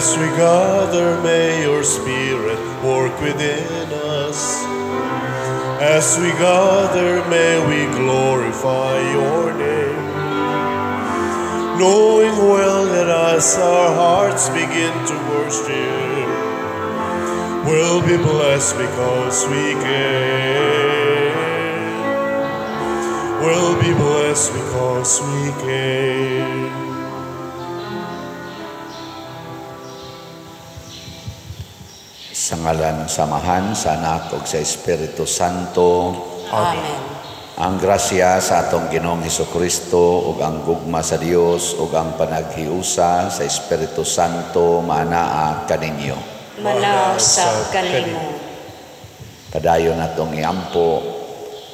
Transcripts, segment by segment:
As we gather, may your Spirit work within us. As we gather, may we glorify your name. Knowing well that as our hearts begin to worship, we'll be blessed because we came. We'll be blessed because we came. Sa ngalan sa Amahan, sa Anak ug sa Espiritu Santo. Amen. Ang grasya sa atong Ginoong Hesukristo ug ang gugma sa Dios ug ang panaghiusa sa Espiritu Santo maanaa kaninyo. Manaw sa kanimo. Padayon natong iampo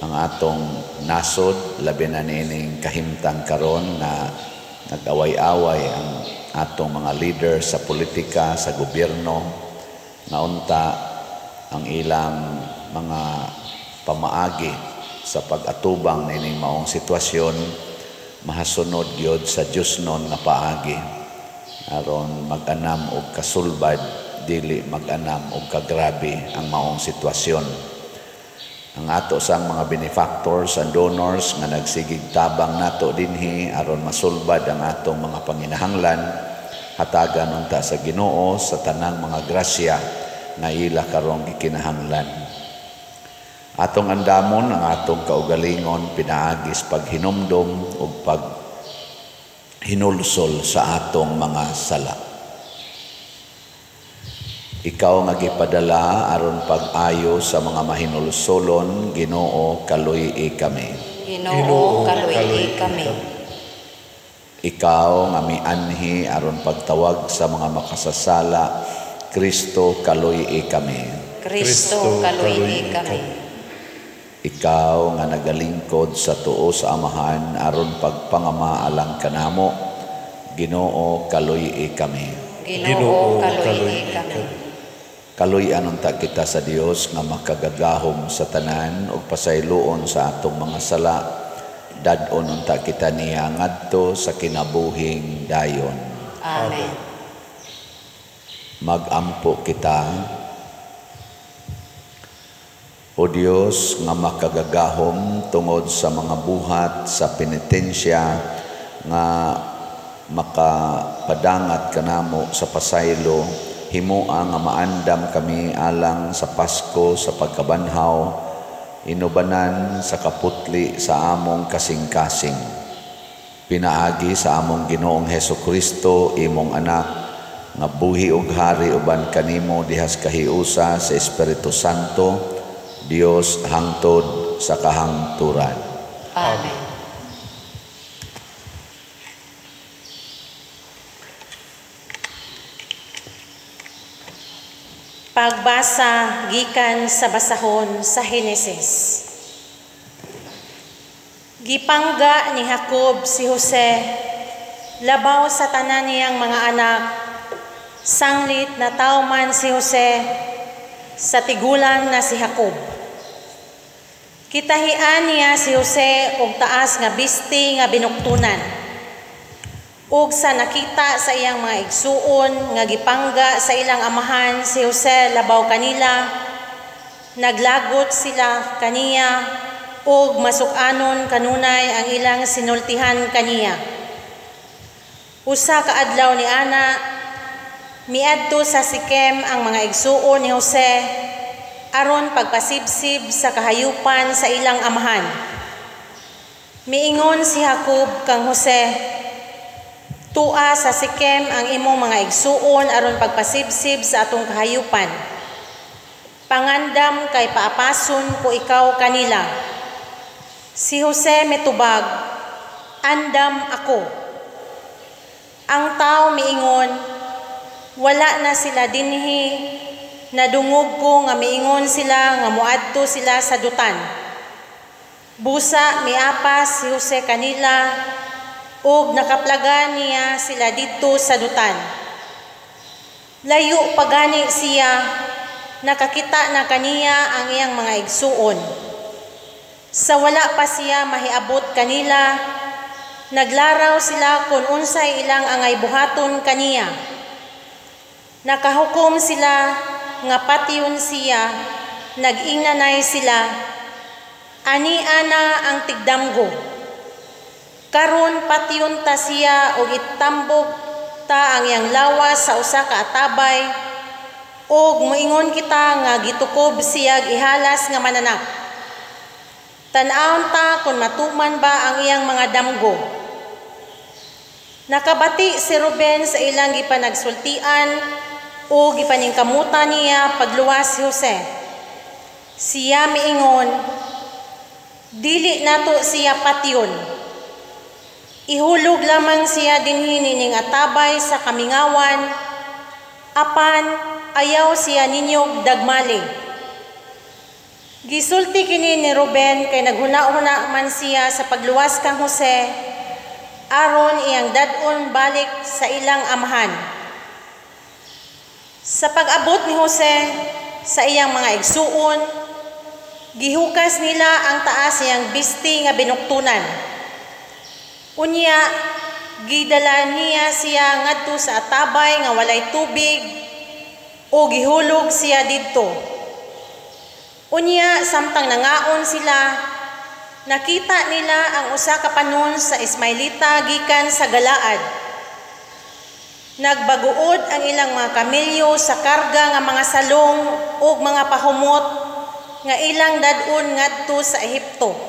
ang atong nasod, labi na niining kahimtang karon nga nag-away-away ang atong mga leader sa politika, sa gobyerno, nga unta ang ilang mga pamaagi sa pag-atubang niining maong sitwasyon mahasunod gyud sa Diosnon nga paagi aron mag-anam og kasulbad, dili mag-anam og kagrabe ang maong sitwasyon. Ang ato sang mga benefactors and donors nga nagsigig tabang nato dinhi aron masulbad ang atong mga panginahanglan, hatagan unta sa Ginoo sa tanang mga grasya nga ila karong gikinahanglan. Atong andamon ang atong kaugalingon pinaagis paghinumdom ug paghinulsol sa atong mga sala. Ikaw nga gipadala aron pag-ayo sa mga mahinulsolon, Ginoo, kaluy-i kami. Ginoo, kaluy-i kami. Ikaw nga mianhi aron pagtawag sa mga makasasala, Kristo, kaluy-i kami. Kristo, kaluy-i kami. Ikaw nga nagalingkod sa tuo sa Amahan aron pagpangama alang kanamo, Ginoo, kaluy-i kami. Ginoo, kaluy-i kami. Kaluy-an unta kita sa Dios nga makagagahom sa tanan ug pasayloon sa atong mga sala. Dad-on unta kita niya ngadto sa kinabuhing dayon. Amen. Magampo kita. O Dios nga makagagahom tungod sa mga buhat sa penitensya nga makapadangat kanamo sa pasaylo, himoa nga maandam kami alang sa Pasko sa pagkabanhaw, inubanan sa kaputli sa among kasing-kasing. Pinaagi sa among Ginoong Hesukristo, imong anak, nga buhi ug hari uban kanimo dihas kahiusa sa Espiritu Santo, Dios hangtod sa kahangturan. Amen. Pagbasa gikan sa basahon sa Henesis. Gipangga ni Jacob si Jose labaw sa tanan niyang mga anak, sanglit na tawman si Jose sa tigulang na si Jacob. Kitahian niya si Jose og taas nga bisti nga binuktunan. Ug sa nakita sa iyang mga igsuon nga gipangga sa ilang amahan si Jose labaw kanila, naglagot sila kaniya ug masuk-anon kanunay ang ilang sinultihan kaniya. Usa ka adlaw ni ana, miadto sa Sikem ang mga igsuon ni Jose aron pagpasibsib sa kahayupan sa ilang amahan. Miingon si Jacob kang Jose, "Tua sa Sikem ang imong mga igsuon aron pagpasibsib sa atong kahayupan. Pangandam kay paapason ko ikaw kanila." Si Jose mitubag, "Andam ako." Ang tao miingon, "Wala na sila dinhi, nadungog ko nga miingon sila nga moadto sila sa dutan." Busa miapas si Jose kanila ug nakaplaga niya sila didto sa dutan. Layo pagani siya, nakakita na kaniya ang iyang mga igsuon. Sa wala pa siya mahiabot kanila, naglaraw sila kung unsay ilang angay buhaton kaniya. Nakahukom sila nga patyon siya, nag-ingnanay sila, ani ana ang tigdamgo. Karon patyon ta siya og itambok ta ang iyang lawas sa usa ka atabay, ug moingon kita nga gitukob siya ihalas nga mananak. Tan-awon ta kung matuman ba ang iyang mga damgo. Nakabati si Ruben sa ilang gipanagsultian o gipaningkamutan niya pagluwas si Jose. Siya miingon, dili nato siya patyon. Ihulog lamang siya dinhi nining atabay sa kamingawan, apan ayaw siya ninyog dagmali. Gisulti kini ni Ruben kay naghuna-huna man siya sa pagluwas kang Jose, aron iyang dad-on balik sa ilang amahan. Sa pag-abot ni Jose sa iyang mga igsuon, gihukas nila ang taas iyang bisti nga binuktunan. Unya, gidala niya siya ngadto sa atabay nga walay tubig o gihulog siya didto. Unya, samtang nangaon sila, nakita nila ang usa ka panon sa Ismaelita gikan sa Galaad. Nagbaguod ang ilang mga kamelyo sa karga nga mga salong ug mga pahumot nga ilang dad-on ngadto sa Ehipto.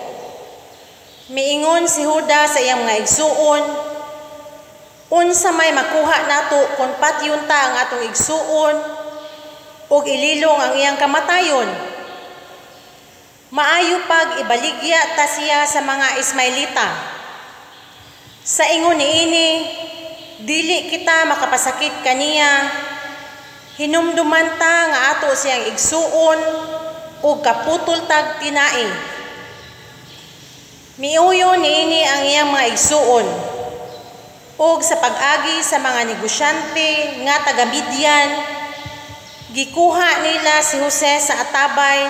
Miingon si Juda sa iyang mga igsuon, unsa may makuha nato kung patyon ta ang atong igsuon ug ililong ang iyang kamatayon? Maayo pag ibaligya ta siya sa mga Ismaelita. Sa ingon niini, dili kita makapasakit kaniya, hinumduman ta nga ato siyang igsuon ug kaputol tag tinai. Miuyo niini ang iyang mga igsuon, ug sa pag-agi sa mga negosyante nga taga Midian, gikuha nila si Jose sa atabay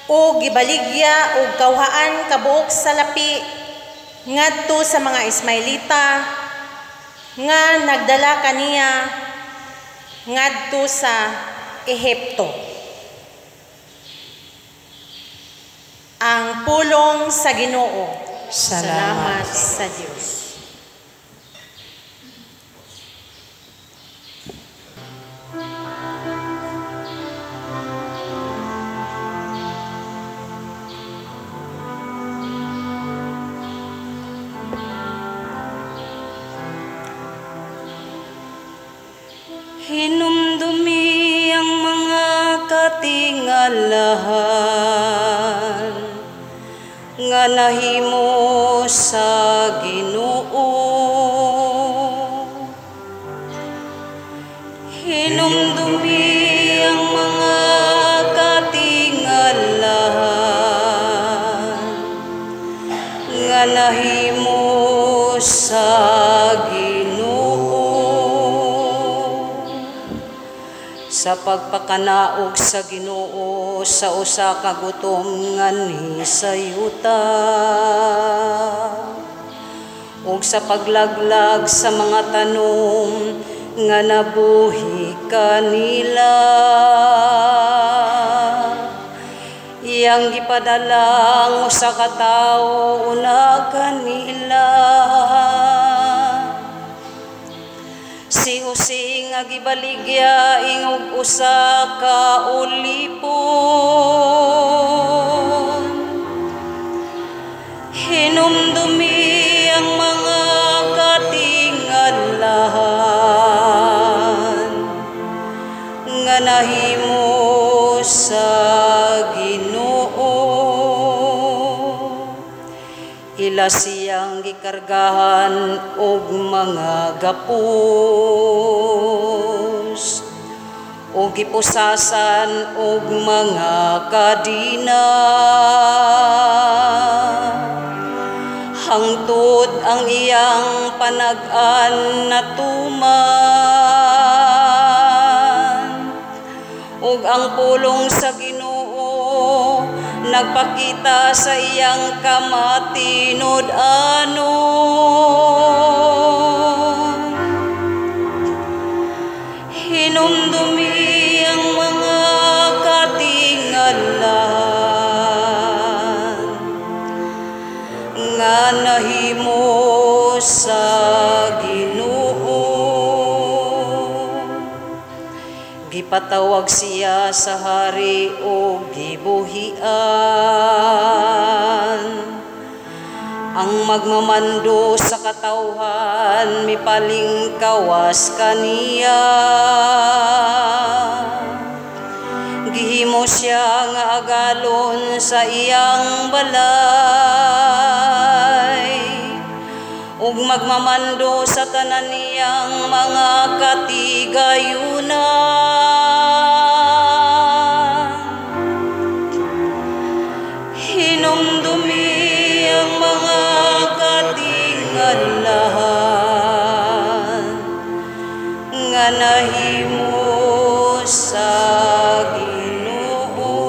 o gibaligya og kawhaan kabuok sa lapi ngadto sa mga Ismaelita nga nagdala kaniya ngadto sa Ehipto. Ang pulong sa Ginoo. Salamat sa Dios. Hinumdumi ang mga katingalahan nga nahimo sa Ginoo. Hinumdumi ang mga katingalahan nga nahimo sa Ginoo. Sa pagpakanaog sa Ginoo sa usa ka gutom nga nisayuta, ug sa paglaglag sa mga tanom nga nabuhi kanila. Iyang gipadala ang usa ka tawo una kanila, si Jose nga gibaligya ingog usa ka ulipon. Hinumdumi ang mga katingalahan nga nahimo sa Ginoo. Ila siyang gikargahan og mga gapos o gipusasan og mga kadina, hangtod ang iyang panag-an natuman ug ang pulong sa Ginoo nagpakita sa iyang kamatinud-anon. Hinumdumi Hinumdumi ang mga katingalahan nga nahimo sa Ginoo. Gipatawag siya sa hari ug gibuhian. Ang magmamando sa katawhan mipalingkawas kaniya. Gihimo siya nga agalon sa iyang balay ug magmamando sa tanan niyang mga katigayunan. Hinumdumi ang mga katingalahan nga nahimo sa Ginoo.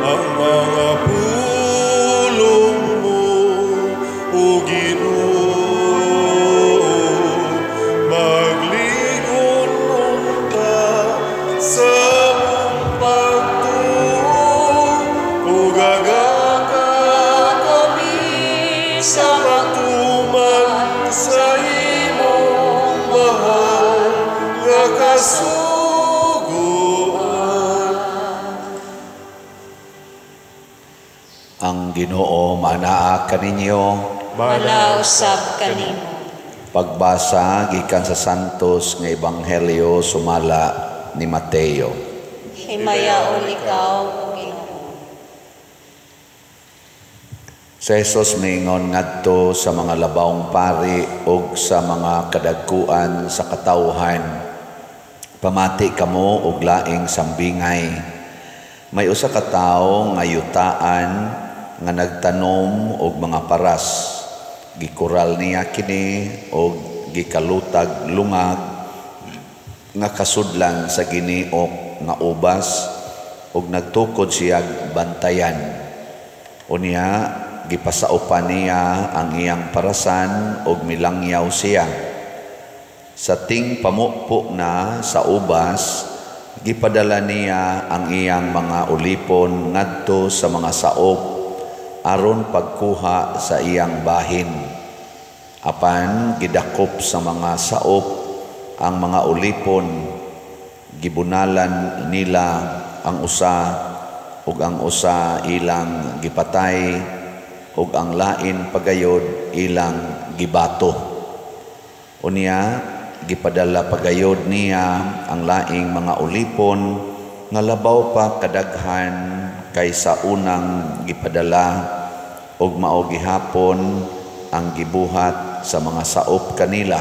Ang mga pulong mo, O Ginoo, magligon unta sa among pagtuo, ug agaka kami sa pagtuman sa imong mahal nga kasuguan. Ang Ginoo manaa kaninyo. Manausab kanimo. Pagbasa gikan sa Santos nga Ebanghelyo sumala ni Mateo. Himayaon ikaw, O Ginoo. Sa Jesus miingon ngadto sa mga labawng pari ug sa mga kadagkuan sa katawhan, pamati kamo og laing sambingay. May usa ka tawo nga yutaan nga nagtanom og mga paras. Gikural niya kini og gikalutag lungag nga kasudlan sa giniok nga ubas og nagtukod siya bantayan. Unya gipasaupan niya ang iyang parasan og milangyaw siya. Sa ting pamukpo na sa ubas, gipadala niya ang iyang mga ulipon ngadto sa mga saop aron pagkuha sa iyang bahin. Apan gidakop sa mga saop ang mga ulipon, gibunalan nila ang usa ug ang usa ilang gipatay ug ang lain pagayod ilang gibato. Unya gipadala pagayod niya ang laing mga ulipon nga labaw pa kadaghan kaysa unang gipadala, ug mao gihapon ang gibuhat sa mga saop kanila.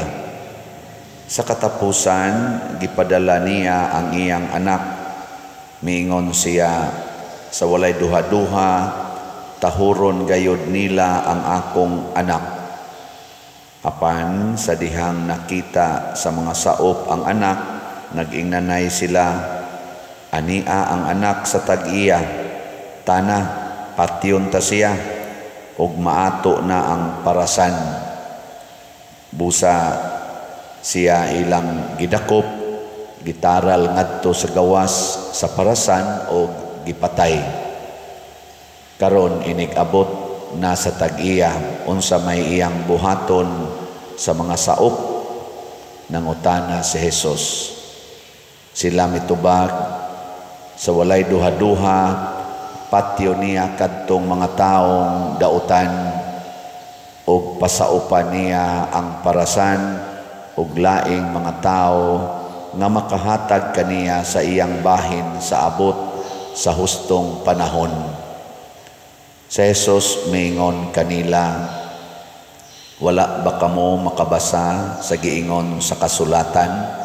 Sa katapusan gipadala niya ang iyang anak. Miingon siya, sa walay duha-duha tahuron gayod nila ang akong anak. Apan sa dihang nakita sa mga saop ang anak, nag-ingnanay sila, ania ang anak sa tag-iya, tana patyon ta siya, ug maato na ang parasan. Busa siya ilang gidakop, gitaral ngadto sa gawas sa parasan og gipatay. Karon inig-abot na sa tag-iya unsa may iyang buhaton sa mga saop, nangutana si Jesus. Sila mitubag, sa walay duha-duha patyo niya kadtong mga taong dautan, ug pasaupan niya ang parasan ug laing mga tawo nga makahatag kaniya sa iyang bahin sa abot sa hustong panahon. Si Jesus miingon kanila, wala ba kamo makabasa sa giingon sa kasulatan?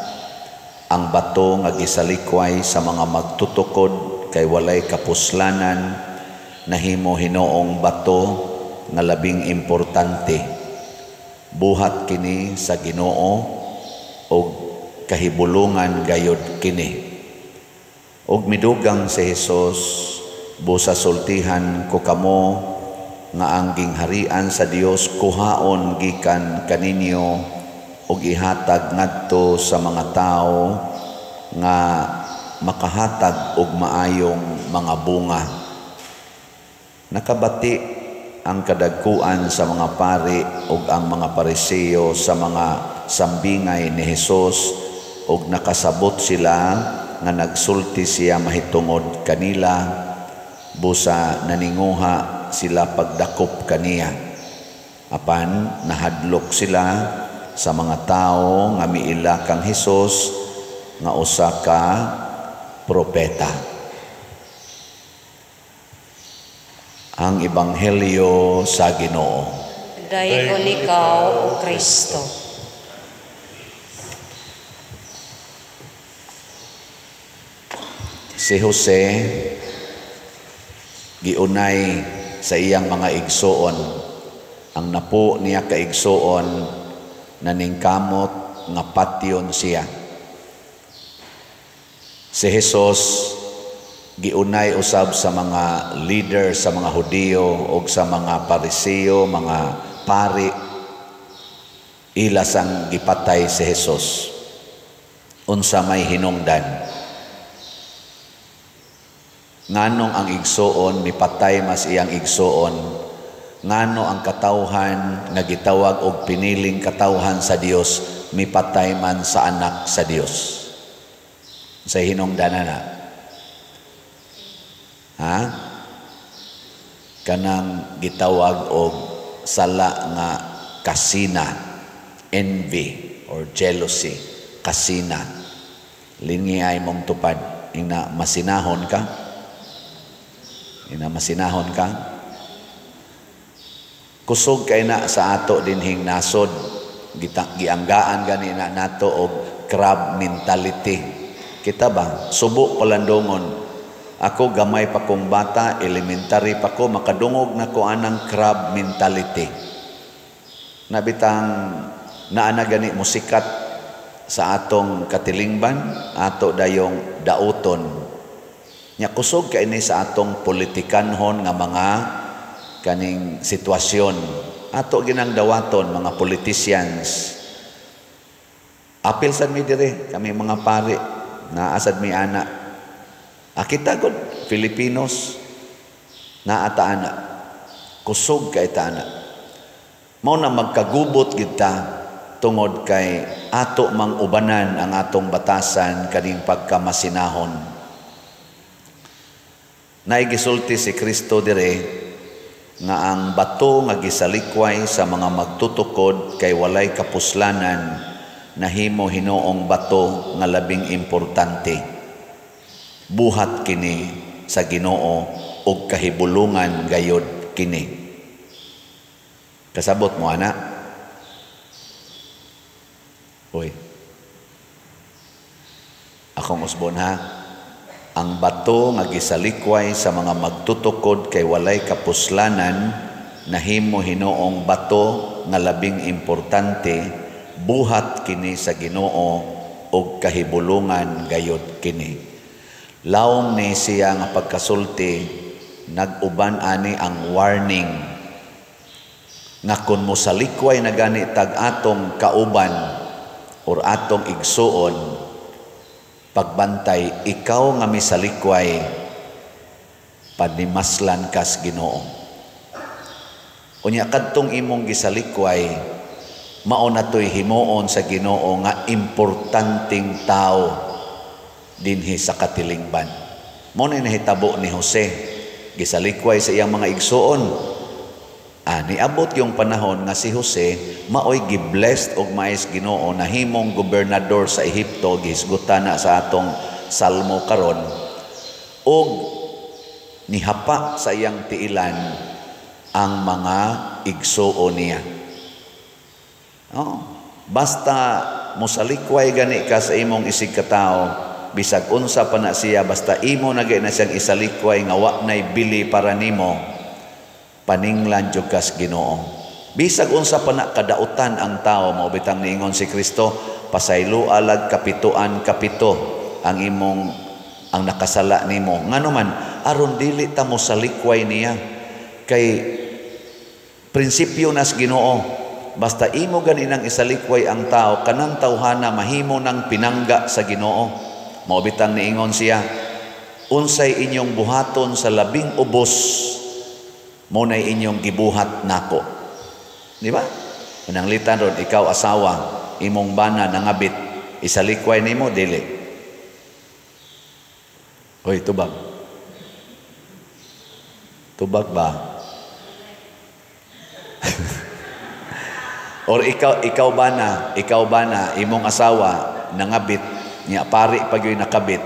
Ang bato nga gisalikway sa mga magtutukod kay walay kapuslanan, nahimo hinoong bato nga labing importante. Buhat kini sa Ginoo og kahibulungan gayod kini. Og midugang si Jesus, busa sultihan ko kamo nga ang gingharian sa Dios kuhaon gikan kaninyo ug ihatag ngadto sa mga tawo nga makahatag og maayong mga bunga. Nakabati ang kadagkuan sa mga pari ug ang mga Pariseo sa mga sambingay ni Hesus ug nakasabot sila nga nagsulti siya mahitungod kanila, busa naninguha sila pagdakop kaniya. Apan nahadlok sila sa mga tawo nga miila kang Hesus nga usa ka propeta. Ang Ebanghelyo sa Ginoo. Daygon ikaw, O Kristo. Si Jose giunay sa iyang mga igsuon. Ang napo niya kaigsuon naningkamot nga patyon siya. Si Jesus giunay usab sa mga leader sa mga Hudiyo og sa mga Pariseo, mga pari, ila sang gipatay si Jesus. Unsa may hinungdan? Nganong ang igsuon mipatay mas iyang igsuon? Ngano ang katawhan nga gitawag og piniling katawhan sa Dios mipatay man sa anak sa Dios? Sa hinungdan na? Ha? Kanang gitawag og sala nga kasina, envy or jealousy, kasina. Lingi ay mong tupad, ina masinahon ka. Ina masinahon ka. Kusog kay na sa ato dinhing nasod, gianggaan gani na nato og crab mentality. Kita ba subo palandongon. Ako gamay pa kong bata, elementary pa ko, makadungog na ko anang crab mentality. Nabitang naana gani musikat sa atong katilingban, ato dayong dauton. Nya kusog kay ni sa atong politikanhon nga mga kaning sitwasyon. Ato ginang dawaton mga politicians. Apil sad mi dire, kami mga pari, naa sad mi ana. Akita god Filipinos naa ta ana. Kusog kay ta ana. Mao na magkagubot gid ta tungod kay ato mang ubanan ang atong batasan kaning pagkamasinahon. Naigisulti si Kristo dire nga ang bato nga gisalikway sa mga magtutukod kay walay kapuslanan nahimo hinoong bato nga labing importante. Buhat kini sa Ginoo og kahibulungan gayod kini. Kasabot mo ana? Uy. Akong usbon ha. Ang bato nga gisalikway sa mga magtutukod kay walay kapuslanan nahimo hinoong bato nga labing importante, buhat kini sa Ginoo og kahibulungan gayod kini. Lawom ni siya nga pagkasulti, nag-uban ani ang warning nga kun mosalikway na gani tag atong kauban or atong igsuon, pagbantay ikaw nga misalikway panimaslan kas Ginoo. Unya kadtong imong gisalikway mao na to'y himuon sa Ginoo nga importanteng tao dinhi sa katilingban. Mao na nahitabo ni Jose, gisalikway sa iyang mga igsuon. Niabot yung panahon nga si Jose maoy giblessed og maayos Ginoo, nahimong gobernador sa Ehipto, gihisgutan na sa atong salmo karon, og nihapa sa iyang tiilan ang mga igsuon niya. Oh, basta mosalikway gani ka sa imong isig katao, bisag unsa pa na siya, basta imo na gay na siyang isalikway nga wa nay bili para nimo, paninglan jud kas Ginoo. Bisag unsa pa na kadautan ang tao, mao bitang niingon si Kristo, pasaylo alag kapituan kapito ang imong ang nakasala nimo. Ngano man aron dili ta mosalikway niya, kay Prinsipyo nas Ginoo, basta imo ganinang isalikway ang tao, kanang tawhana mahimo ng pinangga sa Ginoo. Mao bitang niingon siya, unsay inyong buhaton sa labing ubos, mo nay inyong gibuhat nako. Di ba? Pananglitan ron, ikaw asawa, imong bana nangabit, isalikway nimo dili. Hoy, tubag. Tubag ba? Or ikaw bana, imong asawa nangabit, niya pari pag yo'y nakabit,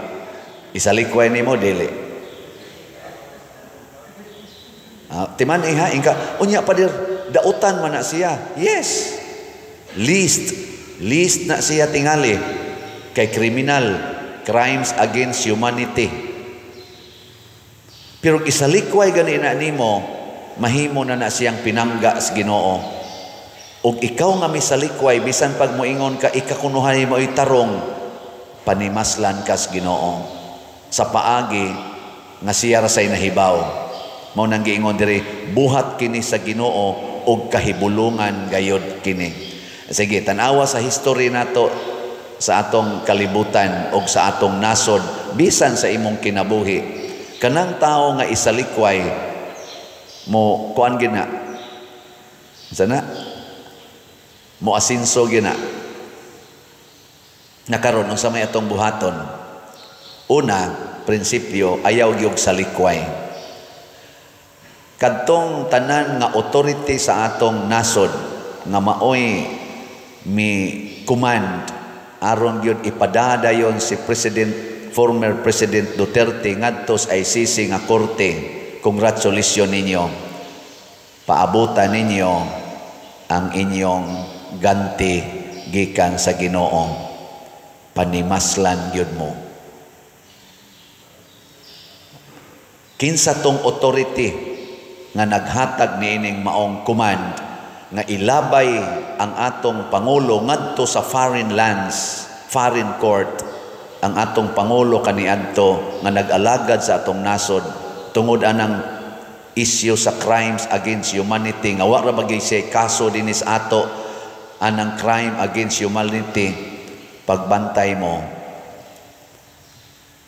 isalikway nimo dili. Timan iha ingka unya padir dautan man na siya. Yes. List na siya tingali kay criminal, crimes against humanity. Pero isalikway gani na nimo, mahimo na na siyang pinangga sa Ginoo. Ug ikaw nga misalikway, bisan pag moingon ka ikakunuhan nimo tarong, panimaslan kas Ginoo sa paagi nga siya ra say nahibaw. Mao nang giingon diri, buhat kini sa Ginoo ug kahibulungan gayod kini. Sige, tan-awa sa history nato sa atong kalibutan ug sa atong nasod, bisan sa imong kinabuhi. Kanang tao nga isalikway mo kuan gina. Sana mo asinso gina. Nakaron unsa may atong buhaton? Una, prinsipyo, ayaw gyud salikway. Kadtong tanan nga authority sa atong nasod nga maoy mi command aron gyud ipadadayon si President, former President Duterte ngadto sa ICC nga korte. Congratulations ninyo. Paabutan ninyo ang inyong ganti gikan sa Ginoo. Panimaslan gyud mo. Kinsa tong authority nga naghatag niining maong command nga ilabay ang atong pangulo ngadto sa foreign lands, foreign court, ang atong pangulo kaniadto nga nag-alagad sa atong nasod tungod anang issue sa crimes against humanity nga wa ra bagay siya kaso dinis ato anang crime against humanity. Pagbantay mo,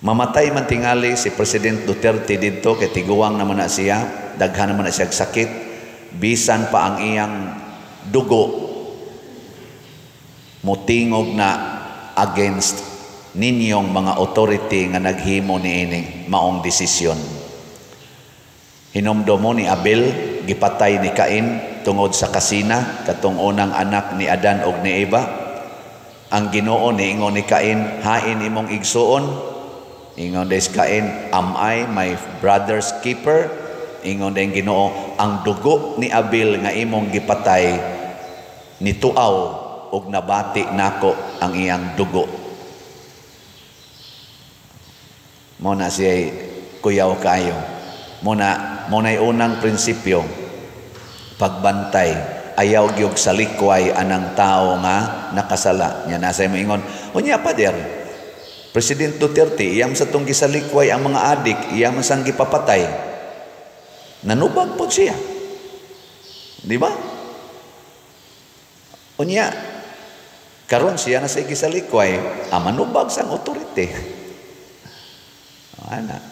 mamatay man tingali si President Duterte didto kay tiguang naman na siya, daghan naman na siya sakit, bisan pa ang iyang dugo motingog na against ninyong mga authority nga naghimo niini maong desisyon. Hinumdum mo ni Abel, gipatay ni Cain tungod sa kasina, katong unang anak ni Adan og ni Eva. Ang Ginoo niingon ni Cain, hain imong igsuon. Ingon des Cain, am I my brother's keeper? Ingon din Ginoo, ang dugo ni Abel nga imong gipatay nituaw og nabati nako ang iyang dugo. Mo na siya kuyaw kayo. Mo na'y unang prinsipyo, pagbantay, ayaw gyud salikway anang tao nga nakasala. Nya nasa mo ingon, unya pader, President Duterte, iyam sa tong gisalikway ang mga adik, iyam sang gipapatay. Nanubag po siya. Di ba? Unya, karon siya na sa gisalikway, manubag sang authority. Ana.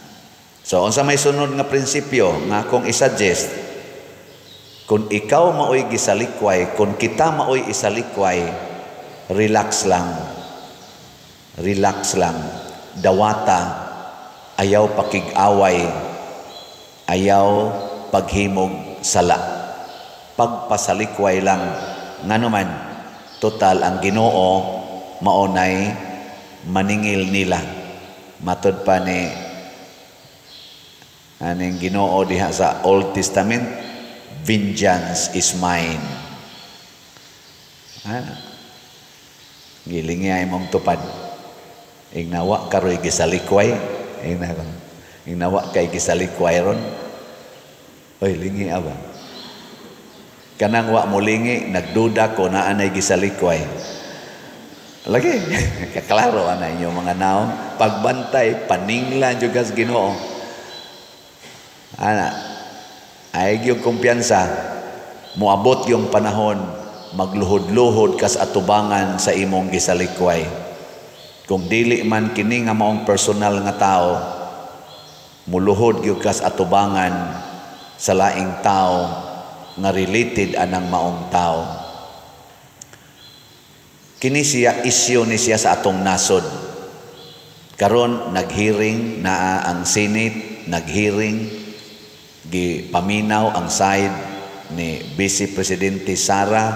So, unsa may sunod nga prinsipyo nga akong i-suggest, kung ikaw maoy gisalikway, kung kita maoy isalikway, relax lang. Relax lang. Dawata, ayaw pakig-away, ayaw paghimog sala. Pagpasalikway lang. Nganuman, total ang Ginoo maunay maningil nila. Matod pa ni aning Ginoo diha sa Old Testament, vengeance is mine. Gilingi ay mong tupad. Ignawa karoy gisalikway. Ignawa kay gisalikway ron. Oy, lingi aba. Kanang wa mo lingi, nagduda ko na anay gisalikway. Lagi, kaklaro ana inyong mga naong. Pagbantay, paninglan juga sa Ginoo. Ana, ay gyud kumpiyansa. Moabot yung panahon, magluhod-luhod kas atubangan sa imong gisalikway. Kung dili man kini nga maong personal nga tao, muluhod gyud kas atubangan sa laing tao nga related anang maong tao. Kini siya, isyu ni siya sa atong nasod. Karon naghearing naa ang Senate, naghearing, gipaminaw ang side ni Vice Presidente Sara,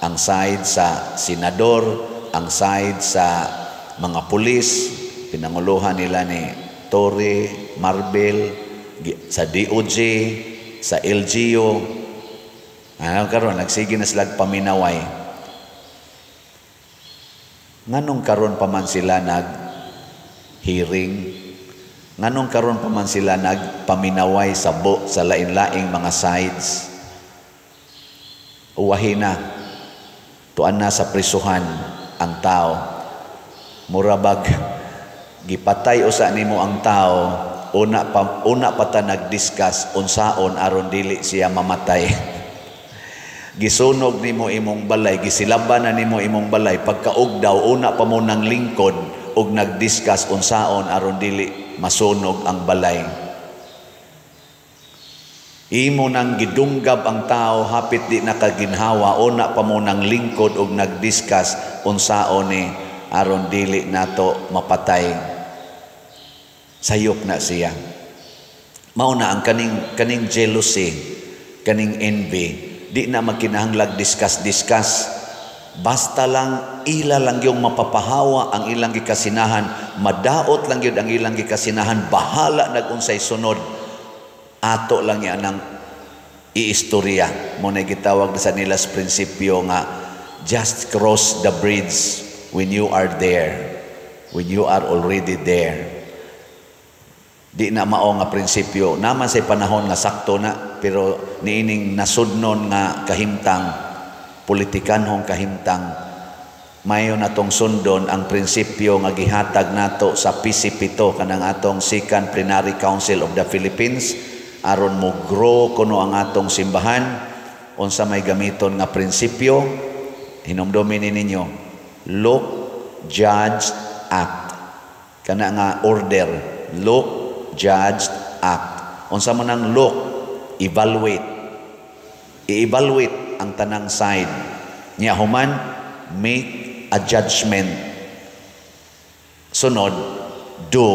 ang side sa senador, ang side sa mga pulis, pinanguluhan nila ni Torre, Marbil, sa DOJ, sa LGU. Ano karon, nagsige na sila paminaway. Nganong karon pa man sila nag-hearing? Nganong karon pa man sila nagpaminaway sa lain-laing mga sides? Uwahi na. Tuan na sa prisuhan ang tao. Murabag gipatay usa nimo ang tao, una pa ta nag-discuss unsaon aron dili siya mamatay. Gisunog nimo imong balay, gisilaban na nimo imong balay, pagkaugdaw una pa mo nang lingkod og nag-discuss unsaon aron dili masunog ang balay. Imo nang gidunggab ang tao hapit di nakaginhawa, una pa mo nang lingkod og nag-discuss unsaon ni aron dili nato mapatay. Sayop na siya. Mao na ang kaning jealousy, kaning envy, di na magkinahanglag discuss-discuss. Basta lang ila lang yung mapapahawa ang ilang gikasinahan, madaot lang yun ang ilang gikasinahan, bahala nagunsay sunod. Ato lang yan ang iistorya. Mo na gitawag sa nilas prinsipyo nga just cross the bridge when you are there, when you are already there. Di na mao nga prinsipyo. Naman sa panahon nga sakto na, pero niining nasudnon nga kahimtang, politikanhong kahimtang, mayo na tong sundon ang prinsipyo nga gihatag nato sa PCP to, kanang atong Second Plenary Council of the Philippines, aron mo grow kuno ang atong simbahan. Unsa may gamiton nga prinsipyo, hinumdumin ninyo, look, judge, act. Kana nga order, look, judge, act. Unsa man ang look? Evaluate. I-evaluate ang tanang side. Nya human, make a judgment. Sunod, do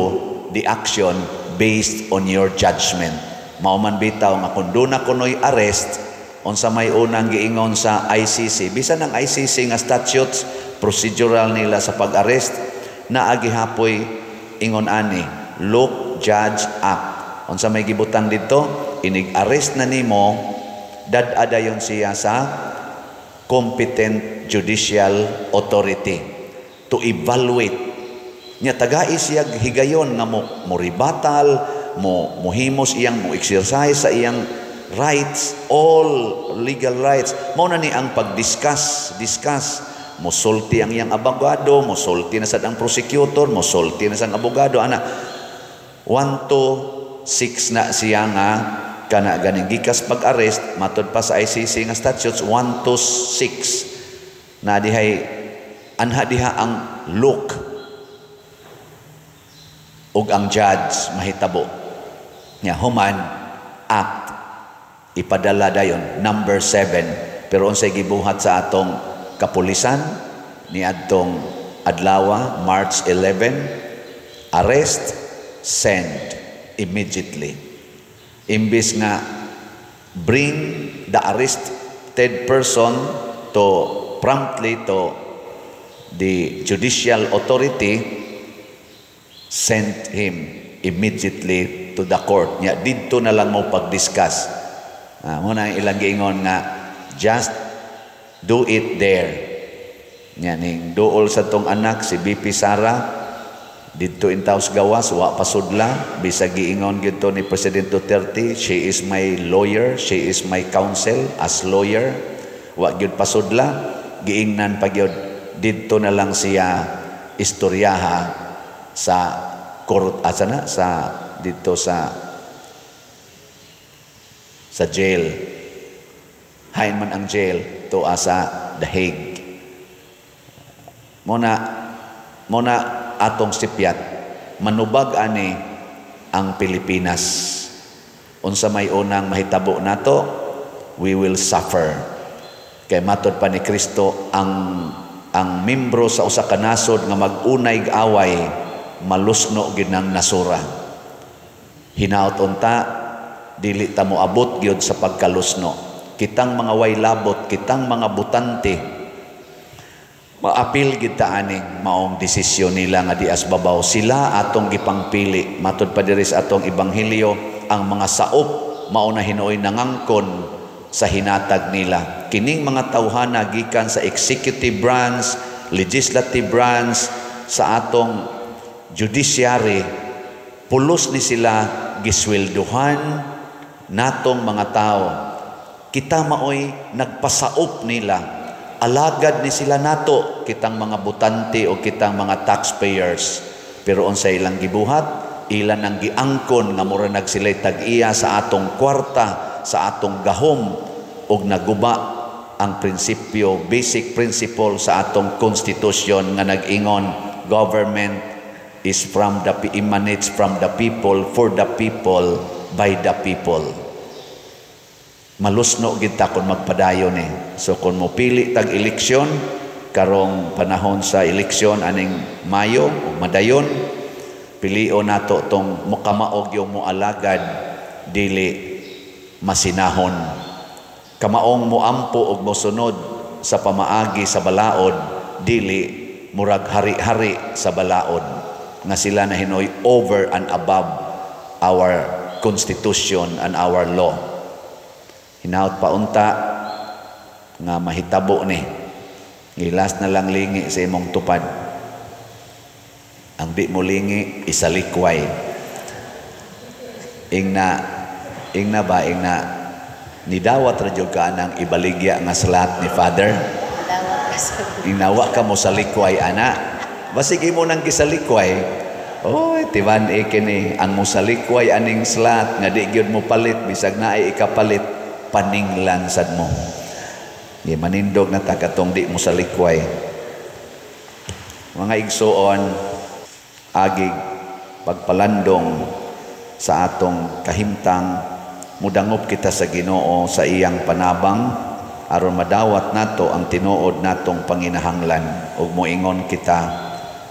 the action based on your judgment. Mao man bitaw nga kung doon na kunoy arrest, unsa may unang giingon sa ICC, bisan ang ICC nga statutes, procedural nila sa pag-arrest, naa gihapoy ingon ani, look, judge, act. Unsa may gibutang dito, inig-arrest na nimo, dad-a dayon siya sa competent judicial authority to evaluate. Nya tagai siya higayon nga mo ribatal, mo mohimos iyang mo exercise sa iyang rights, all legal rights. Mao na ni ang pag-discuss, discuss. Mosulti ang iyang abogado, mosulti na sad ang prosecutor, mosulti na sang abogado ana. 1 to 6 na siya nga kana ganing gikas pag-arrest matud pa sa ICC nga statutes 1 to 6 na dihay anha diha ang look ug ang judge mahitabo nya human act ipadala dayon number 7. Pero unsay gibuhat sa atong kapulisan niadtong adlaw March 11, arrest, send immediately. Imbis nga bring the arrested person to promptly to the judicial authority, sent him immediately to the court. Nya didto na lang mo pag-discuss. Mo na ilang giingon nga just do it there. Nya ning duol sa tong anak si BP Sara didto in taos gawas wa pasudla, bisag giingon gyud to ni President Duterte, she is my lawyer, she is my counsel as lawyer, wa gyud pasudla, giingnan pa gyud didto na lang siya istoryaha sa court, asa na sa didto sa jail. Hain man ang jail tuwa sa The Hague. Muna atong sipyat manubag ani ang Pilipinas. Unsa may unang mahitabo nato, we will suffer. Kay matod pa ni Kristo, ang membro sa usa ka nasod nga mag-unay away, malusno gid ng nasura. Hinaot unta dili ta moabot gyud sa pagkalusno. Kitang mga way labot, kitang mga butante, maapil gid ta aning maong desisyon nila nga dias babaw sila atong gipangpili. Matud pa diri sa atong ebanghelyo, ang mga saop mao na hinuoy nangangkon sa hinatag nila. Kining mga tawhana gikan sa executive branch, legislative branch, sa atong judiciary, pulos ni sila gisweldohan natong mga tao. Kita maoy nagpasaop nila. Alagad ni sila nato, kitang mga butante o kitang mga taxpayers. Pero unsa ilang gibuhat, ilan ang giangkon nga mura nagsila'y tag-iya sa atong kwarta, sa atong gahom, og naguba ang prinsipyo, basic principle sa atong konstitusyon nga nag-ingon, government is from the emanates from the people, for the people, by the people. Malusno gid ta kung magpadayon eh. So kung mopili tag eleksyon karong panahon sa eleksyon aning Mayo ug madayon, pilion nato tong mukamaog yung moalagad, dili masinahon. Kamaong moampo og mosunod sa pamaagi sa balaod, dili murag hari-hari sa balaod nga sila na hinoy over and above our constitution and our law. Hinaot pa unta nga mahitabo ni. Gilas na lang lingi sa imong tupad. Ang di mo lingi, isalikway. Ingna ba, ingna, nidawat ra jud ka anang ibaligya nga slot ni Father. Ingna wa ka mo salikway ana. Basig imo nang gisalikway. Oy, tiban e kini ang mosalikway aning slot nga di gyud mo palit bisag naay ikapalit, paninglan sad mo. Di manindog na ta katong di mo salikway. Mga igsuon, agig pagpalandong sa atong kahimtang, mudangop kita sa Ginoo sa iyang panabang aron madawat nato ang tinuod natong panginahanglan ug moingon kita,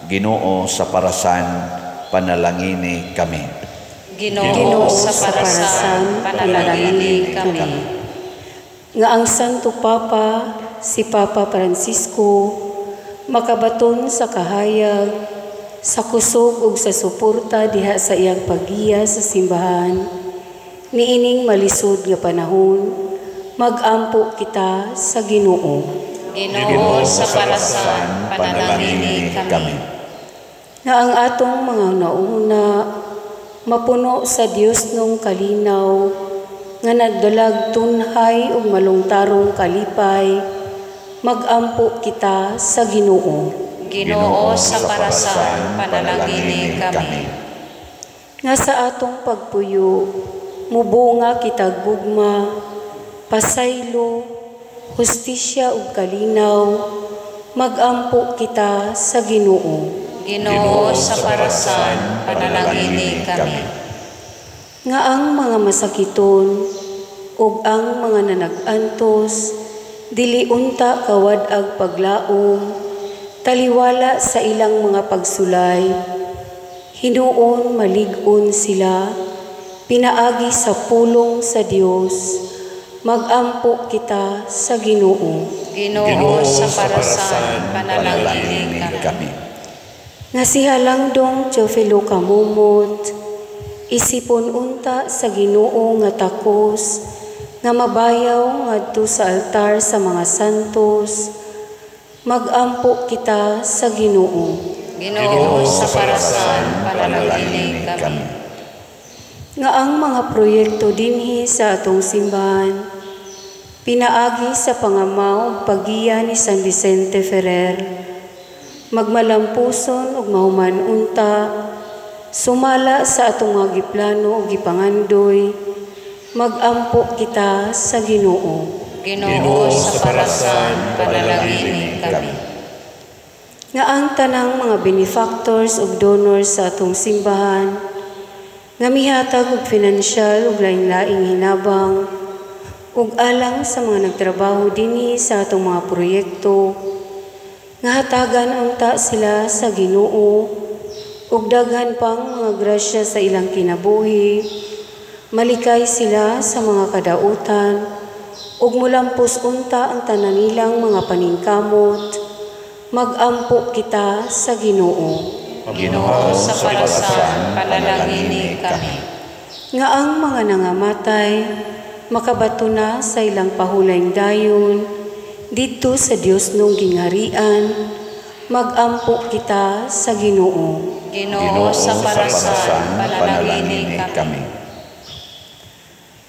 Ginoo sa parasan, panalangini kami. Ginoo sa parasan, panalangini kami. Nga ang Santo Papa, si Papa Francisco, makabaton sa kahayag, sa kusog ug sa suporta diha sa iyang paggiya sa simbahan, niining malisod nga panahon, magampo kita sa Ginoo. Ginoo sa parasan, panalangini kami. Na ang atong mga nauna mapuno sa Dios nung kalinaw, nga nagdalag tunhay ug malungtarong kalipay, magampo kita sa Ginoo. Ginoo sa parasan, panalangini kami. Nga sa atong pagpuyo, mubunga kitag gugma, pasaylo, hustisya ug kalinaw, magampo kita sa Ginoo. Ginoo sa parasan, panalangini kami. Nga ang mga masakiton ug ang mga nanag-antos, dili unta kawad-ag paglaom, taliwala sa ilang mga pagsulay, hinuon malig-on sila, pinaagi sa pulong sa Dios, magampo kita sa Ginoo. Ginoo sa parasan, panalangini kami. Nga si Halangdong Teofilo Camomot, isipon unta sa Ginoo nga takos, nga mabayaw ngadto sa altar sa mga santos, magampo kita sa Ginoo. Ginoo sa parasan, panalangini kami. Nga ang mga proyekto dinhi sa atong simbahan, pinaagi sa pangamaw ug paggiya ni San Vicente Ferrer, magmalampuson ug mahuman unta, sumala sa atong mga giplano ug gipangandoy, magampo kita sa Ginoo. Ginoo, sa parasan, panalangini kami. Nga ang tanang mga benefactors ug donors sa atong simbahan nga mihatag og pinansyal ug lain-laing hinabang ug alang sa mga nagtrabaho dinhi sa atong mga proyekto, nga hatagan unta sila sa Ginoo ug daghan pang mga grasya sa ilang kinabuhi, malikay sila sa mga kadautan ug mulampos unta ang tanan nilang mga paningkamot, magampo kita sa Ginoo. Ginoo, sa parasan, panalangini kami. Nga ang mga nangamatay makabato na sa ilang pahulayng dayon didto sa Dios nung gingharian, magampo kita sa Ginoo. Ginoo, sa parasan, panalangini kami.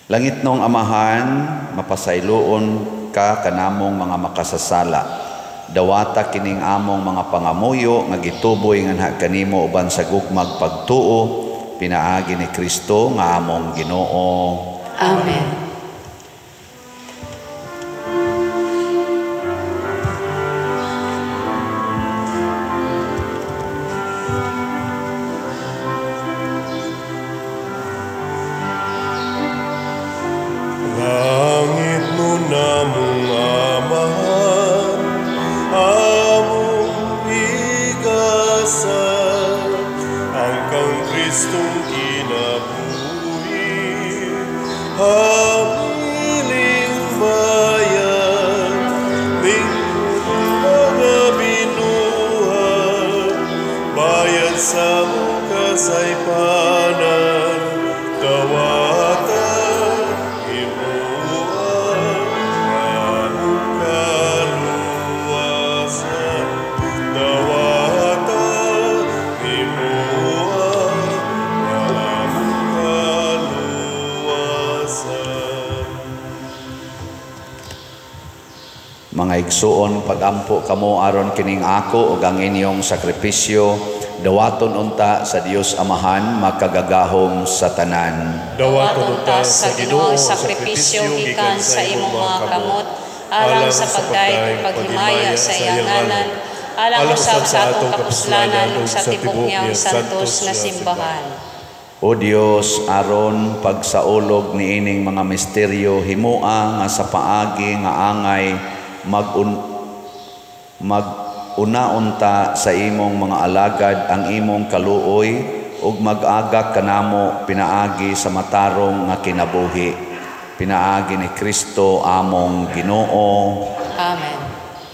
Langit nong Amahan, mapasayloon ka kanamong mga makasasala. Dawata kining among mga pangamuyo nga gituboy nganha kanimo uban sa gugmag pagtuo pinaagi ni Kristo nga among Ginoo. Amen. Langit nun namong Amahan, among igasa, ang kang Kristong kinabuhi, hamiling bayan, lingkod mga binuhat, bayan sa mong kasaypanan, dawata imuha among kaluwasan, dawata imuha among kaluwasan. Mga igsuon, pagampo kamo aron kining ako ug ang inyong sakripisyo dawaton unta sa Dios Amahan makagagahom sa tanan. Dawaton Dawaton ta sa Ginoo ang sakripisyo gikan sa imong mga kamot, alang sa pagdayeg ug paghimaya sa iyang ngalan, alang usab sa atong kapuslanan ug sa tibok niyang santos nga simbahan. O Dios, aron pagsaulog niining mga misteryo, himua nga sa paagi nga angay mag-unaunta sa imong mga alagad ang imong kaluoy ug mag-agak kanamo pinaagi sa matarong nga kinabuhi. Pinaagi ni Kristo among Ginoo. Amen.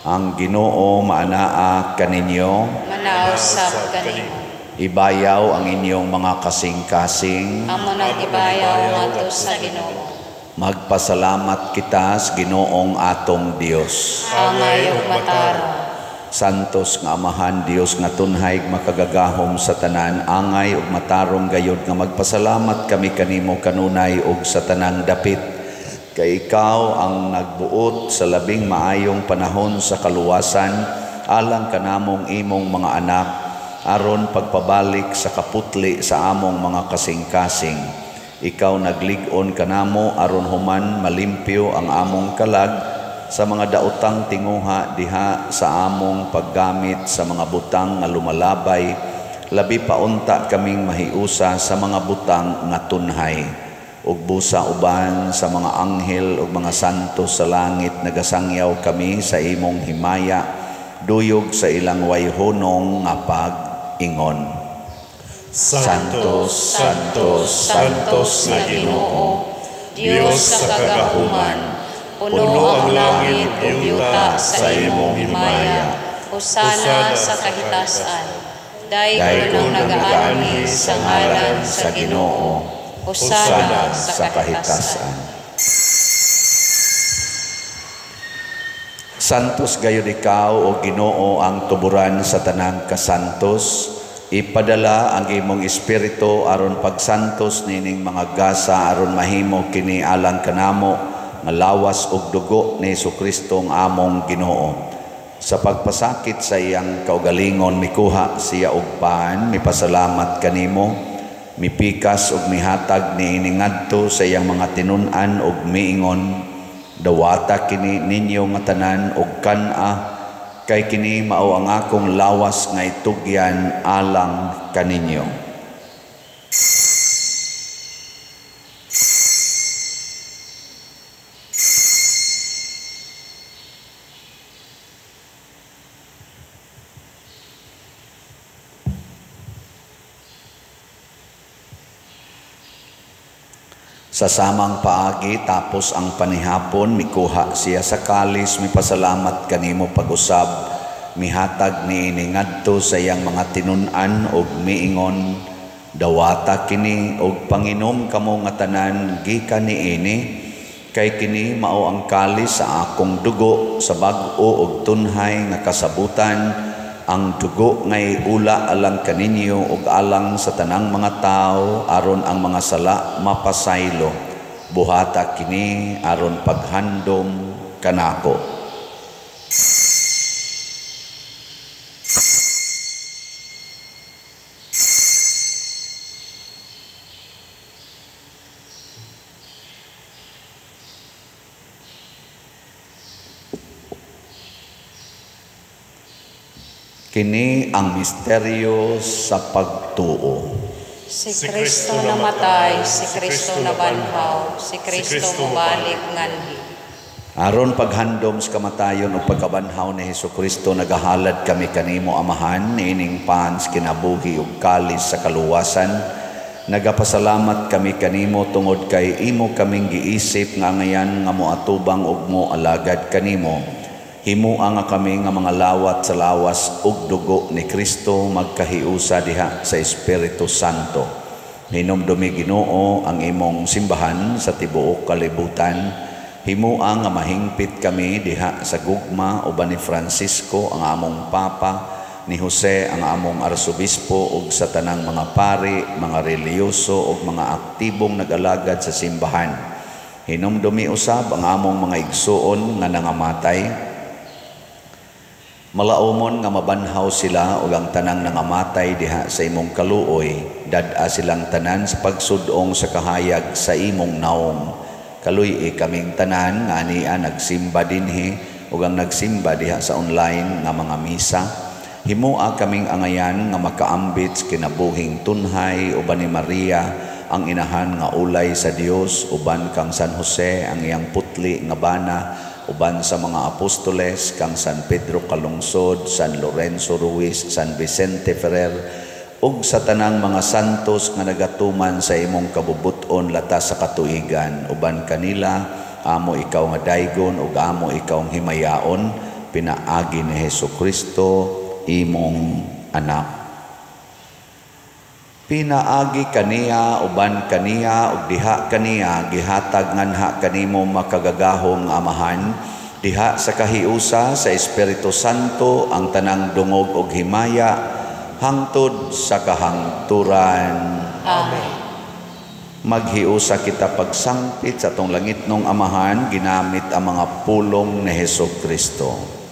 Ang Ginoo maanaa kaninyo. Manaw sab kanimo. Ibayaw ang inyong mga kasing-kasing. Amo nang ibayaw ngadto sa Ginoo. Magpasalamat kita sa Ginoong atong Dios. Angay ug matarong. Santos nga Amahan, Dios nga tunhay makagagahom sa tanan, angay ug matarong gayod nga magpasalamat kami kanimo kanunay ug sa tanang dapit. Kay ikaw ang nagbuot sa labing maayong panahon sa kaluwasan alang kanamong imong mga anak, aron pagpabalik sa kaputli sa among mga kasing-kasing. Ikaw naglig-on kanamo aron human malimpyo ang among kalag sa mga daotang tinguha diha sa among paggamit sa mga butang nga lumalabay, labi paunta kaming mahiusa sa mga butang nga tunhay. Ug busa uban sa mga anghel ug mga santo sa langit nagasangyaw kami sa imong himaya, duyog sa ilang wayhunong nga pag-ingon. Santo, Santo, Santos na Ginoo, Dios sa kagahuman, puno ang langit ug yuta sa imong himaya. Hosana sa kahitasan. Daygon ang nagaanhi sa ngalan sa Ginoo. Hosana sa kahitasan. Santos gayud ikaw o Ginoo ang tuburan sa tanang kasantos. Ipadala ang imong espiritu aron pagsantos nining mga gasa aron mahimo kini alang kanamo nga lawas ug dugo ni Hesukristo ang among Ginoo. Sa pagpasakit sa iyang kaugalingon mikuha siya og pan, mipasalamat kanimo, mipikas ug mihatag niini ngadto sa iyang mga tinun-an ug miingon. Dawata kini ninyo nga tanan og kan-a, kay kini mao ang akong lawas nga itugyan alang kaninyo. Sa samang paagi, tapos ang panihapon, mikuha siya sa kalis, mipasalamat kanimo pag-usab, mihatag niini ngadto sa iyang mga tinun-an og miingon, dawata kini og panginom kamo nga tanan gikan niini, kay kini mao ang kalis sa akong dugo sa bag-o og tunhay nga kasabutan, ang dugo ngay ula alang kaninyo ug alang sa tanang mga tao aron ang mga sala mapasaylo. Buhata kini aron paghandom kanako. Kini ang misteryo sa pagtuo. Si Kristo namatay, si Kristo nabanhaw, si Kristo mobalik nganhi. Aron paghandom sa kamatayon o pagkabanhaw ni Hesus Kristo, nagahalad kami kanimo Amahan niining pans kinabuhi ug kalis sa kaluwasan. Nagapasalamat kami kanimo tungod kay imo kaming giisip nga angayan nga moatubang ug moalagad kanimo. Himua nga kami nga mga lawat sa lawas ug dugo ni Kristo magkahiusa diha sa Espiritu Santo. Hinumdumi Ginoo ang imong simbahan sa tibuok kalibutan. Himua nga mahingpit kami diha sa gugma uban ni Francisco ang among Papa, ni Jose ang among Arsobispo ug sa tanang mga pari, mga relihiyoso ug mga aktibong nag-alagad sa simbahan. Hinumdumi usab ang among mga igsuon nga nangamatay. Malaumon nga mabanhaw sila ug ang tanang nangamatay diha sa imong kaluoy, dad-a silang tanan sa pagsudong sa kahayag sa imong naong. Kaluy-i kaming tanan nga ania nagsimba dinhi ug ang nagsimba diha sa online nga mga misa. Himua kaming angayan nga makaambit sa kinabuhing tunhay uban ni Maria ang inahan nga ulay sa Dios, uban kang San Jose ang iyang putli nga bana, uban sa mga apostoles kang San Pedro Calungsod, San Lorenzo Ruiz, San Vicente Ferrer, ug sa tanang mga santos nga nagatuman sa imong kabubut-on latas sa katuigan. Uban kanila amo ikaw nga daygon ug amo ikaw ang himayaon, pinaagi ni Hesus Kristo imong anak. Pinaagi kaniya, uban kaniya, ug diha kaniya, gihatag nganha kanimo makagagahom nga Amahan, diha sa kahiusa sa Espiritu Santo ang tanang dungog ug himaya hangtod sa kahangturan. Amen. Maghiusa kita pagsangpit sa atong langitnong Amahan ginamit ang mga pulong ni Hesus Kristo.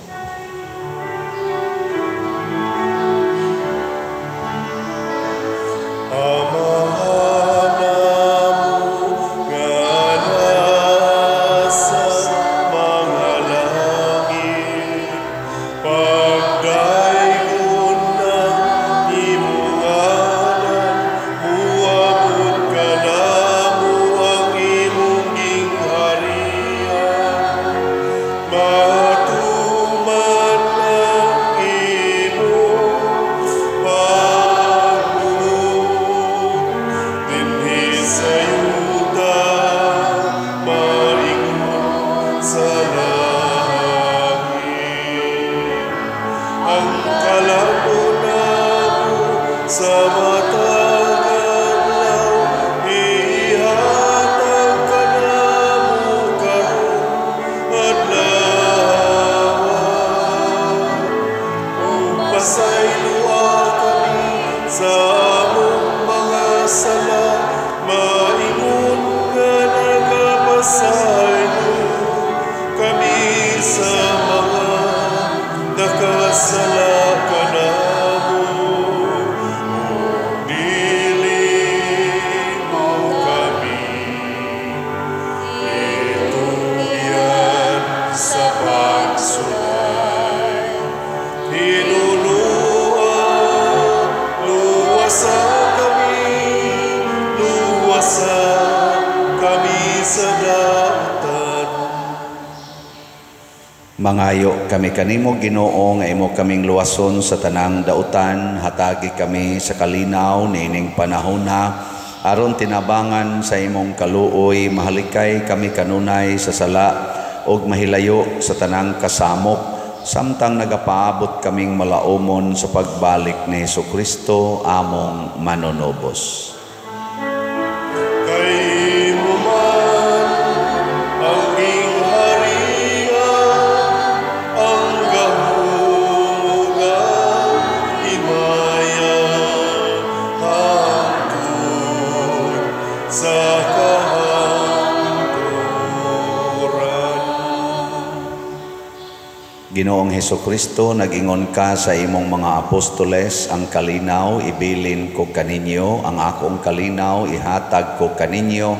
Mangayo kami kanimo, Ginoo, nga imo kaming luwason sa tanang dautan, hatagi kami sa kalinaw niining panahona, aron tinabangan sa imong kaluoy, mahalikay kami kanunay sa sala ug mahilayo sa tanang kasamok, samtang nagapaabot kaming malaumon sa pagbalik ni Hesukristo among manunubos. Kay imo man ang gingharian, ang gahom ug ang himaya, hangtod sa kahangturan. Ginoong Hesukristo, nag-ingon ka sa imong mga apostoles, ang kalinaw ibilin ko kaninyo, ang akong kalinaw ihatag ko kaninyo.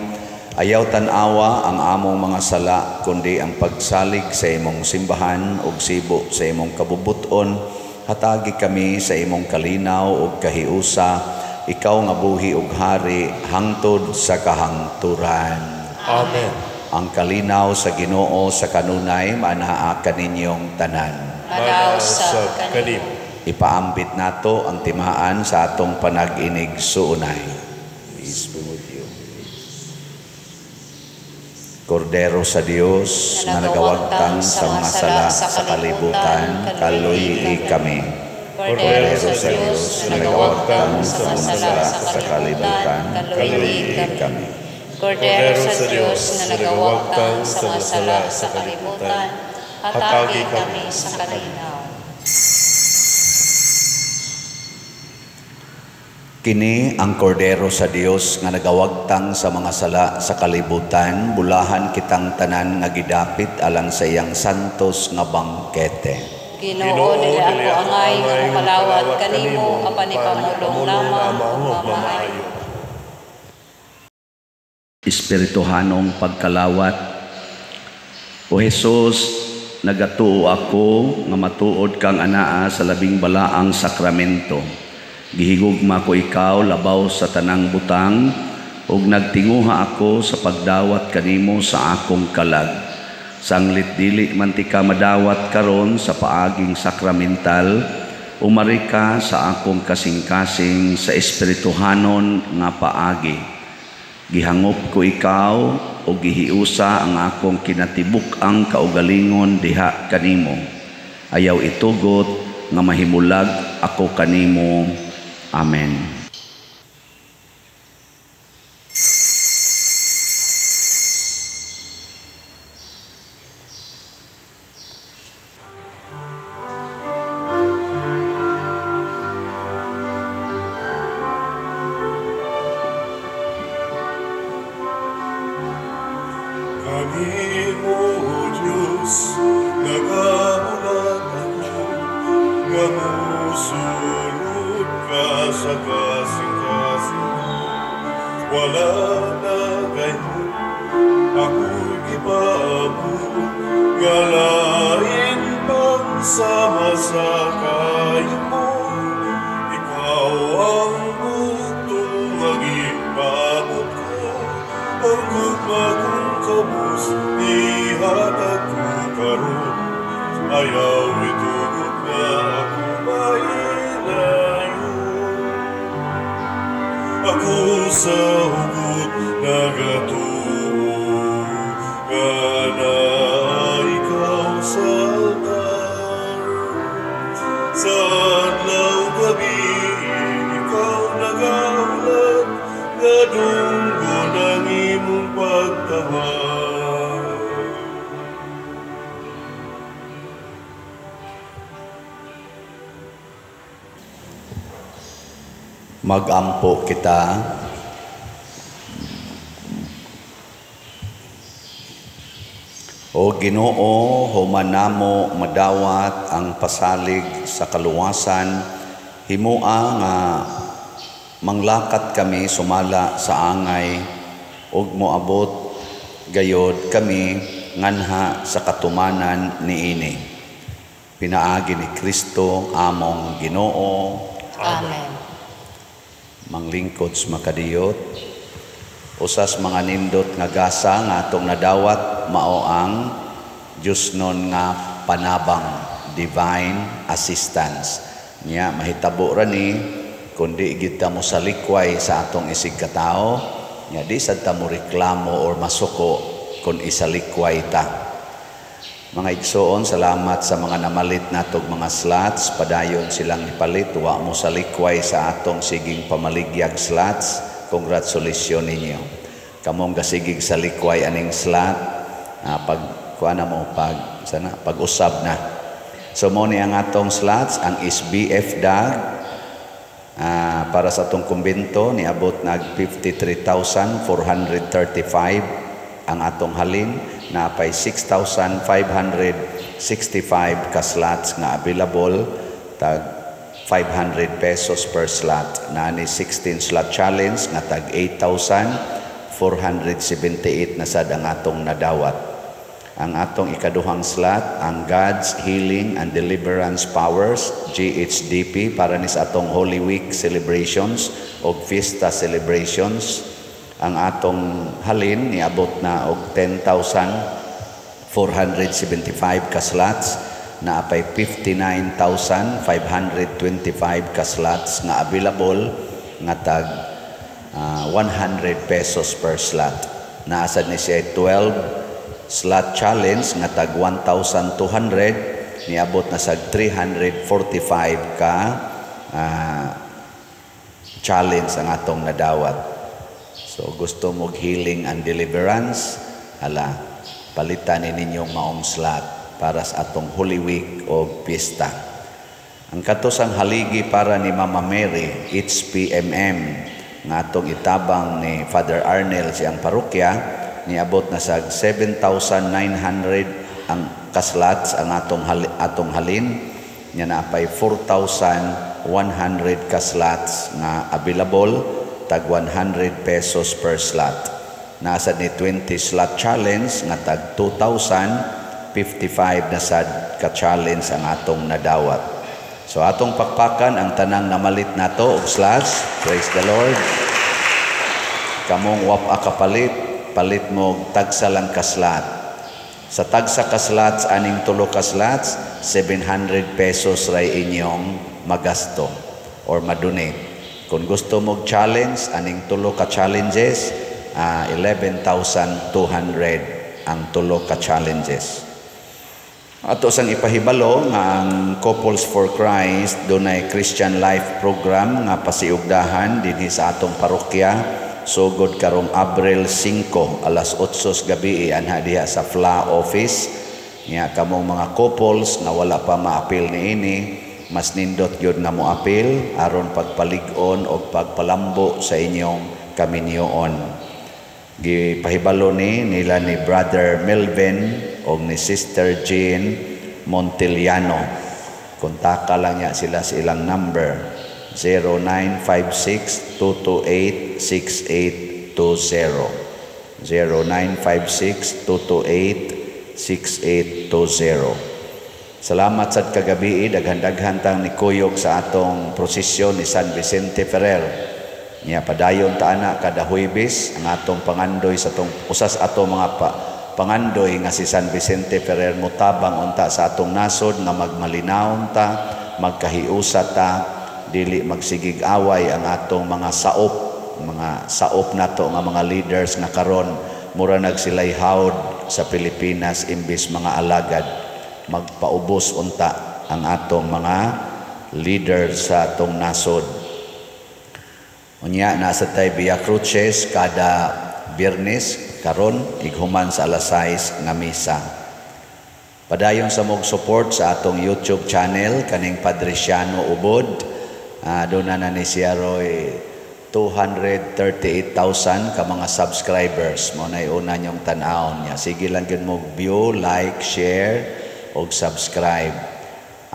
Ayaw tan-awa ang among mga sala, kundi ang pagsalig sa imong simbahan ug sibo sa imong kabubuton. Hatagi kami sa imong kalinaw ug kahiusa, ikaw nga buhi ug hari hangtod sa kahangturan. Amen. Ang kalinaw sa Ginoo sa kanunay maanaa kaninyong tanan. Manaw sa kanimo. Ipaambit nato ang timaan sa atong panag-inig suunay. Peace be with you. Kordero sa Dios nga nagawagtang sa mga sala sa kalibutan, kaluyi kami. Kordero sa Dios nga nagawagtang sa mga sala sa kalibutan, kaluyi kami. Kordero sa Dios nga nagawagtang sa mga sala sa kalibutan, hatagi kami sa kalinaw. Kini ang kordero sa Dios nga nagawagtang sa mga sala sa kalibutan, bulahan kitang tanan nga gidapit alang sa iyang santos nga bangkete. Ginoo, dili ako angay nga mokalawat kanimo apan ipamulong lamang ug mamaayo. Espirituhanong pagkalawat. O Jesus, nagatuo ako nga matuod kang anaa sa labing balaang sakramento. Gihigugma ko ikaw labaw sa tanang butang, ug nagtinguha ako sa pagdawat kanimo sa akong kalag. Sanglit dili man ti ka madawat karon sa paaging sakramental, umari ka sa akong kasing-kasing sa espirituhanon nga paagi. Gihangop ko ikaw o gihiusa ang akong kinatibuk-ang kaugalingon diha kanimo. Ayaw itugot nga mahimulag ako kanimo. Amen. Kanimo, O Diyos, nagabulag ako, nga musulod ka sa kasing-kasing ko. Wala na gayon, ako'y gipaabot, nga lain pang sama sa kayo mo. Ikaw ang bugtong nga gipaabot ko, ang gugma kong kabus, ihatag ko karon. Ayaw itugot nga ako mahilayo. Ako sa hugot nagatuo, nga na ikaw sa altar. Sa adlaw gabi, ikaw nagaulat, nga dunggon ang imong pagtahar. Magampo kita. O Ginoo, human namo madawat ang pasalig sa kaluwasan, himua nga manglakat kami sumala sa angay ug moabot gayod kami nganha sa katumanan niini. Pinaagi ni Kristo among Ginoo. Amen. Manglingkod sa makadiyot, usas mga nindot nga gasa nga atong nadawat mao ang Diyosnon nga panabang, divine assistance. Nya mahitabo ra ni kundi gid ta mo salikway sa atong isig katao, nya di sad ta mo reklamo or masuko kung isalikway ta. Mga igsoon, salamat sa mga namalit natog mga slots. Padayon silang ipalit. Wa mo salikway sa atong siging pamaligyag slots. Congratulations ninyo. Kamong gasigig salikway aning slot, pag kuha na mo, pag sana pag-usab na. So mo ni ang atong slots, ang SBF DAG para sa atong kumbento niabot nag 53,435 ang atong halin, napay 6,565 ka slots nga available, tag 500 pesos per slot. Naani 16 slot challenge nga tag 8,478 na sad ang atong nadawat. Ang atong ikaduhang slot, ang God's Healing and Deliverance Powers, GHDP, para ni sa atong Holy Week celebrations o Fiesta celebrations. Ang atong halin niabot na og 10,475 ka slots, na apay 59,525 ka slots nga available nga tag 100 pesos per slot. Naasad ni siya 12 slot challenge nga tag 1,200, niabot na sa 345 ka challenge ang atong nadawat. So gusto mo healing and deliverance, hala, palitan ni ninyong maong slot para sa atong Holy Week o piyesta. Ang katusang haligi para ni Mama Mary, HPMM, nga atong itabang ni Father Arnel siyang parokya, niabot na sa 7,900 ang kaslots ang atong halin, nya naapay 4,100 kaslots nga available, tag 100 pesos per slot. Nasa ni 20 slot challenge nga tag 2,055 na sad ka challenge ang atong nadawat. So atong pakpakan ang tanang namalit nato og slots. Praise the Lord. Kamong wapa kapalit, palit mo og tagsa lang ka slot. Sa tagsa ka slots, aning tulo ka slots, 700 pesos ray inyong magasto or madonate. Kung gusto mo challenge, aning tulo ka challenges, 11,200 ang tulo ka challenges. Ato sang ipahibalo nga ang Couples for Christ dunay Christian Life Program nga pasiugdahan dinhi sa atong parokya sugod karong Abril 5 alas 8 sa gabi anha diha sa FLA office. Nya kamong mga couples nga wala pa maapil niini, mas nindot gyud nga moapil aron pagpalig-on og pagpalambo sa inyong kaminyoon. Gipahibalo ni nila ni Brother Melvin og ni Sister Jean Montiliano. Kontaka lang niya sila sa ilang number 0956-228-6820. 0956-228-6820. Salamat sad kagabi, daghan-daghan tang nikuyog sa atong prosesyon ni San Vicente Ferrer. Nya padayon ta ana kada Huwebes ang atong pangandoy sa atong usas atong mga pangandoy nga si San Vicente Ferrer motabang unta sa atong nasod nga magmalinawon ta, magkahiusa ta, dili magsigig away ang atong mga saop nato nga mga leaders nga karon mura nagsilay hawd sa Pilipinas imbis mga alagad. Magpaubos unta ang atong mga leaders sa atong nasod. Unya nasa tay Via Cruces kada Biyernes karon ighuman sa alas 6 nga misa. Padayon sa mog support sa atong YouTube channel kaning Padre Siano Ubod. Doon na ni siya roy 238,000 ka mga subscribers. Mo nay una niyong tan-awon niya. Sige lang gyud mo view, like, share og subscribe.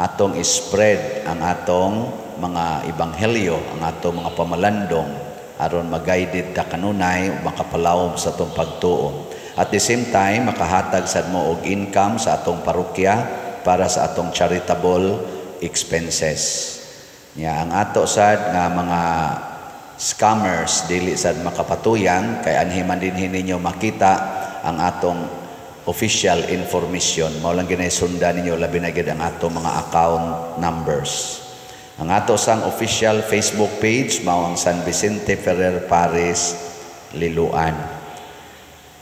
Atong spread ang atong mga ebanghelyo, ang atong mga pamalandong aron ma-guided ta kanunay ug makapalawom sa atong pagtuo. At the same time, makahatag sad mo og income sa atong parokya para sa atong charitable expenses. Nya ang ato sad nga mga scammers dili sad makapatuyang kay anhi man dinhi ninyo makita ang atong Official information. Mao lang ginay sundan ninyo, labi na gid ang ato mga account numbers. Ang ato sang official Facebook page mao ang San Vicente Ferrer Parish, Liloan.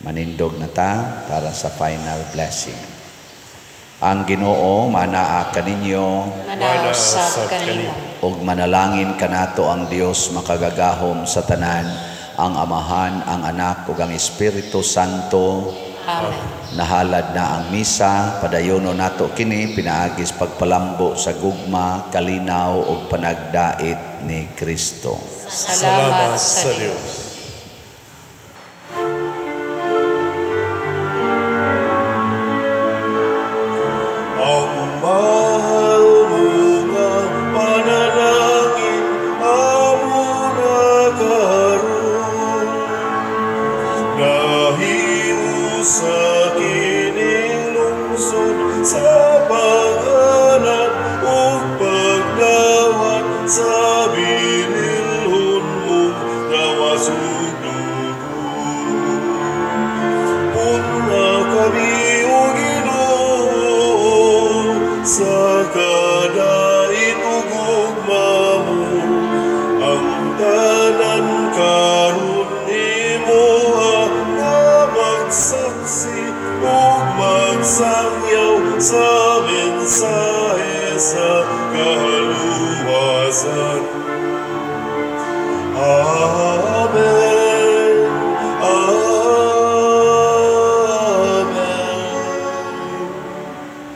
Manindog na ta para sa final blessing. Ang Ginoo manaa kaninyo. Manaa usab kanimo. Ug manalangin kanato ang Dios makagagahom sa tanan, ang Amahan, ang Anak ug ang Espiritu Santo. Amen. Nahalad na ang misa, padayono nato kini pinaagi sa pagpalambo sa gugma, kalinaw ug panagdait ni Kristo. Salamat sa Dios.